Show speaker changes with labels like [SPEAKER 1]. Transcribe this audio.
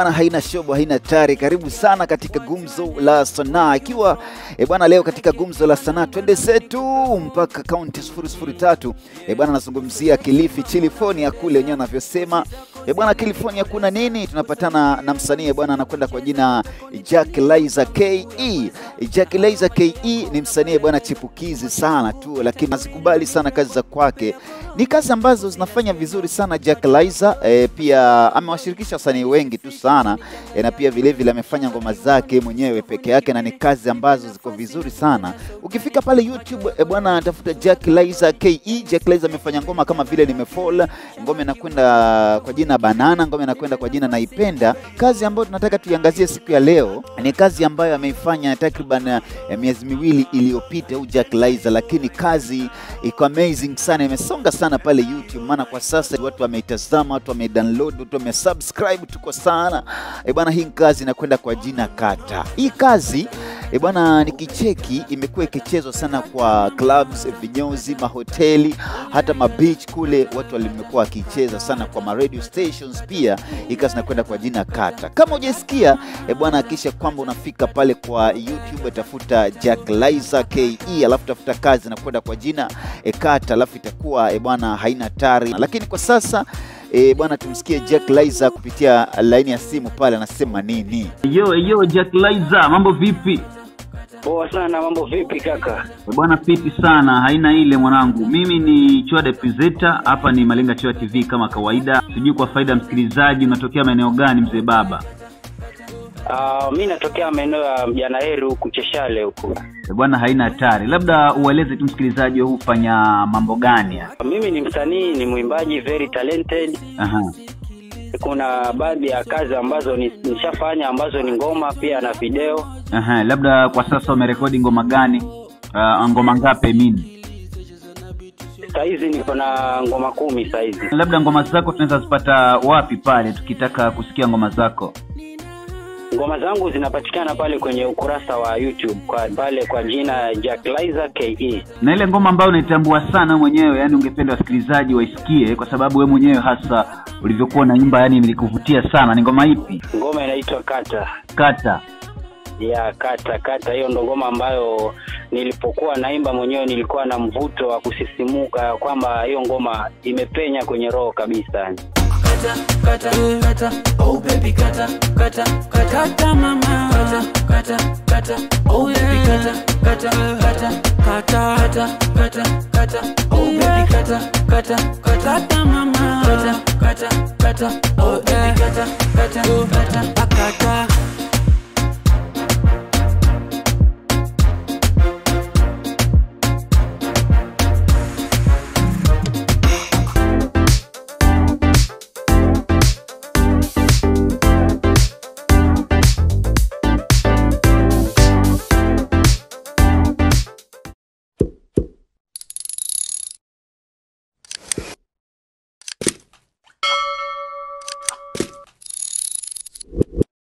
[SPEAKER 1] Bwana, haina shobo, haina tari. Karibu sana katika Gumzo la Sanaa. Ikiwa bwana, leo katika Gumzo la Sanaa twende zetu mpaka kaunti 003. Bwana, nazungumzia Kilifi, Chilifonia kule wenyewe wanavyosema. Bwana, California kuna nini? Tunapatana na msanii bwana, anakwenda kwa jina Jack Liza KE. Jack Liza KE ni msanii bwana chipukizi sana tu, lakini nazikubali sana kazi za kwake. Ni kazi ambazo zinafanya vizuri sana Jack Liza. Pia amewashirikisha wasanii wengi tu sana, na pia vile vile amefanya ngoma zake mwenyewe peke yake, na ni kazi ambazo ziko vizuri sana. Ukifika pale YouTube bwana, tafuta Jack Liza KE. Jack Liza amefanya ngoma kama vile Nimefall, ngoma inakwenda kwa jina Banana, ngoma inakwenda kwa jina Naipenda. Kazi ambayo tunataka tuiangazie siku ya leo ni kazi ambayo ameifanya takriban miezi miwili iliyopita huyu Jack Liza, lakini kazi iko amazing sana, imesonga sana pale YouTube, maana kwa sasa watu wameitazama, watu wamedownload, watu wamesubscribe, tuko sana. Bwana, hii kazi inakwenda kwa jina Kata. Hii kazi bwana, nikicheki imekuwa ikichezwa sana kwa clubs, vinyozi, mahoteli, hata mabeach kule watu walimekuwa wakicheza sana, kwa ma radio stations pia. Hii kazi inakwenda kwa jina Kata. Kama hujasikia bwana, hakikisha kwamba unafika pale kwa YouTube, tafuta Jack Liza KE, alafu tafuta kazi inakwenda kwa jina Kata, alafu itakuwa bwana haina tari. Lakini kwa sasa bwana, tumsikie Jack Liza kupitia laini ya simu pale anasema nini.
[SPEAKER 2] Yo yo Jack Liza, mambo vipi?
[SPEAKER 3] Poa sana, mambo vipi kaka?
[SPEAKER 2] Bwana fiti sana, haina ile mwanangu. Mimi ni Chua the Presenter, hapa ni Malenga Chua TV kama kawaida. Sijui kwa faida msikilizaji unatokea maeneo gani mzee baba?
[SPEAKER 3] Mimi natokea maeneo ya Mjanaheri huku Cheshale huku.
[SPEAKER 2] Bwana haina hatari. Labda ueleze tu msikilizaji wewe hufanya mambo gani?
[SPEAKER 3] Mimi ni msanii, ni mwimbaji very talented.
[SPEAKER 2] Aha.
[SPEAKER 3] Kuna baadhi ya kazi ambazo nishafanya ambazo ni ngoma pia na video.
[SPEAKER 2] Aha, labda kwa sasa umerekodi ngoma gani? Ngoma ngapi mimi?
[SPEAKER 3] Saizi niko na ngoma 10 saizi.
[SPEAKER 2] Labda ngoma zako tunaweza zipata wapi pale tukitaka kusikia ngoma zako?
[SPEAKER 3] Ngoma zangu zinapatikana pale kwenye ukurasa wa YouTube kwa pale kwa jina Jack Liza KE.
[SPEAKER 2] Na ile ngoma ambayo unaitambua sana mwenyewe, yani ungependa wasikilizaji waisikie kwa sababu wewe mwenyewe hasa ulivyokuwa na nyumba yani ilikuvutia sana, ni ngoma ipi?
[SPEAKER 3] Ngoma inaitwa Kata.
[SPEAKER 2] Kata.
[SPEAKER 3] Ya Kata, Kata hiyo ndo ngoma ambayo nilipokuwa naimba mwenyewe nilikuwa na mvuto wa kusisimuka kwamba hiyo ngoma imepenya kwenye roho kabisa.
[SPEAKER 4] Kata, kata, kata, oh baby kata, kata, kata, kata mama, kata, kata, kata, oh baby kata, kata, kata, kata, kata, kata, kata, oh baby kata, kata, kata, kata mama, kata, kata, kata, oh baby kata, kata, kata, kata.